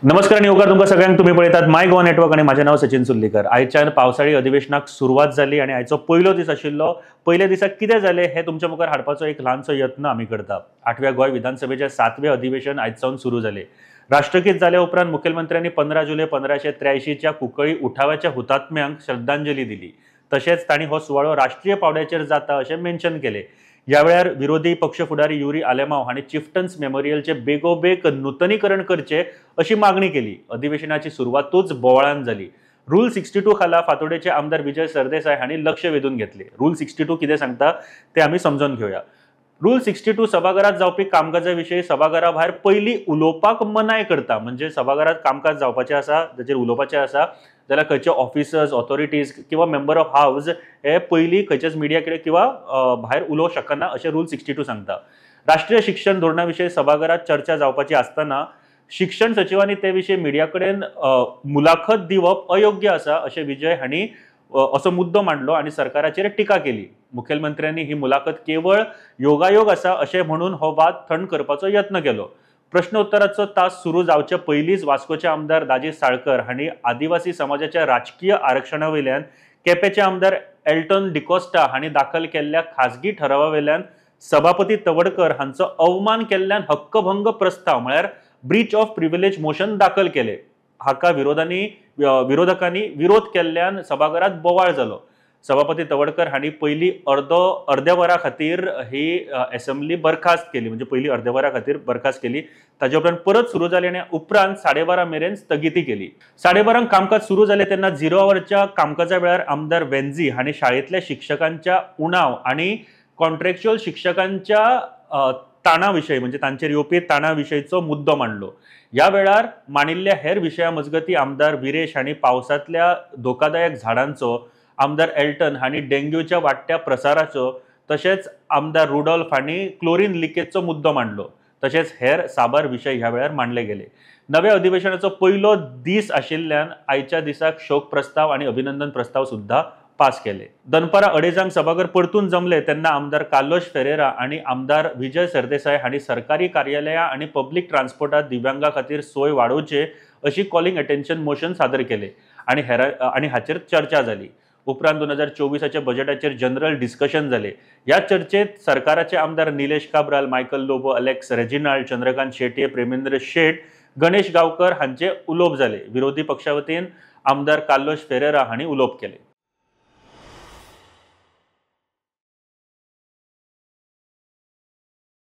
नमस्कार आणि उपकार तुमकां सगळ्यांक. तुमी पळयतात माय गोवा नेटवर्क आणि माझें नाव सचिन सुर्लीकर. आयच्यान पावसाळी अधिवेशनाक सुरवात जाली आणि आयचो पयलो दीस आशिल्लो. पयल्या दिसा कितें जालें हें तुमच्या मुखार हाडपाचो एक ल्हानसो यत्न आमी करता. आठव्या गोंय विधानसभेचें सातवें अधिवेशन आयज सावन सुरू जालें. राष्ट्रगीत जाल्या उपरांत मुखेलमंत्र्यांनी 15 जुलय 1583च्या कुंकळी उठाव्याच्या हुतात्म्यांक श्रद्धांजली दिली. तशेंच तांणी हो सुवाळो राष्ट्रीय पावंड्याचेर जाता अशें मेन्शन केलें. ह्या वेळार विरोधी पक्ष फुडारी युरी आलेमाव हांणी चिफ्टन्स मेमोरियलचे बेगोबेग नुतनीकरण करचें अशी मागणी केली. अधिवेशनाची सुरवातूच बोवाळान जाली. रूल 62 खाला फातोडेचे आमदार विजय सरदेसाय हांणी लक्ष वेधून घेतले. रूल 62 कितें सांगता ते आमी समजून घेवया. रूल 62 सभाघरात जावपी कामकाजा विशयी सभाघरा भायर पयलीं उलोवपाक मनाय करता. म्हणजे सभाघरात कामकाज जावपाचें आसा, ताचेर उलोवपाचें आसा जाल्यार खंयचे ऑफिसर्स, ऑथॉरिटीज किंवा मेंबर ऑफ हावज हे पयलीं खंयच्याच मिडिया कडेन किंवा भायर उलोवंक शकना अशें रूल 62 सांगता. राष्ट्रीय शिक्षण धोरणा विशयी सभाघरात चर्चा जावपाची आसतना शिक्षण सचिवांनी ते विशीं मिडिया कडेन मुलाखत दिवप अयोग्य आसा अशें विजय हांणी असो मुद्दो मांडलो आनी सरकाराचेर टिका केली. मुखेलमंत्र्यांनी ही मुलाखत केवळ योगायोग आसा अशें म्हणून हो वाद थंड करपाचो यत्न केलो. प्रश्नोत्तराचो तास सुरू जावचे पयलींच वास्कोचे आमदार दाजी साळकर हांणी आदिवासी समाजाच्या राजकीय आरक्षणा वयल्यान केपेंचे आमदार एल्टन डिकोस्टा हांणी दाखल केल्ल्या खासगी ठरावा वयल्यान सभापती तवडकर हांचो अवमान केल्ल्यान हक्कभंग प्रस्ताव म्हळ्यार ब्रीच ऑफ प्रिव्हिलेज मोशन दाखल केले. हाका विरोधकांनी विरोध केल्ल्यान सभाघरात बोवाळ जालो. सभापती तवडकर हांणी पयलीं अर्द्या वरा खातीर ही असेंब्ली बरखास्त केली. म्हणजे पयलीं अर्द्या वरा खातीर बरखास्त केली. ताजे उपरांत परत सुरू जाली आनी उपरांत 12:30 मेरेन स्थगिती केली. 12:30 कामकाज सुरू जालें तेन्ना 0 आवरच्या कामकाजा वेळार आमदार वेन्झी हांणी शाळेंतल्या शिक्षकांच्या उणाव आनी कॉन्ट्रॅक्च्युअल शिक्षकांच्या ताणा विशय म्हणजे तांचेर येवपी ताणा विशयचो मुद्दो मांडलो. ह्या वेळार मांडिल्ल्या हेर विशया मजगतीं आमदार विरेश हांणी पावसांतल्या धोकादायक झाडांचो, आमदार एल्टन हांणी डेंग्यूच्या वाडट्या प्रसाराचो, तशेंच आमदार रुडॉल्फ हांणी क्लोरीन लिकेजचो मुद्दो मांडलो. तशेंच हेर साबार विशय ह्या वेळार मांडले गेले. नव्या अधिवेशनाचो पयलो दीस आशिल्ल्यान आयच्या दिसाक शोक प्रस्ताव आनी अभिनंदन प्रस्ताव सुद्धा पास केले. दनपारां 2:30 सभाघर परतून जमले तेन्ना आमदार कार्लोश फेरेरा आनी आमदार विजय सरदेसाय हांणी सरकारी कार्यालयां आनी पब्लीक ट्रान्सपोर्टात दिव्यांगा खातीर सोय वाडोवचे अशी कॉलिंग अटेन्शन मोशन सादर केले आनी आनी हाचेर चर्चा जाली. उपरांत 2024 बजेटाचेर जनरल डिस्कशन जाले. ह्या चर्चेत सरकाराचे आमदार Nilesh Cabral, Michael Lobo, Alex Reginald, Chandrakant Shetye, Premendra Shet, Ganesh Gaonkar हांचे उलोवप जाले. विरोधी पक्षा वतीन आमदार कार्लोश फेरेरा हांणी उलोवप केले.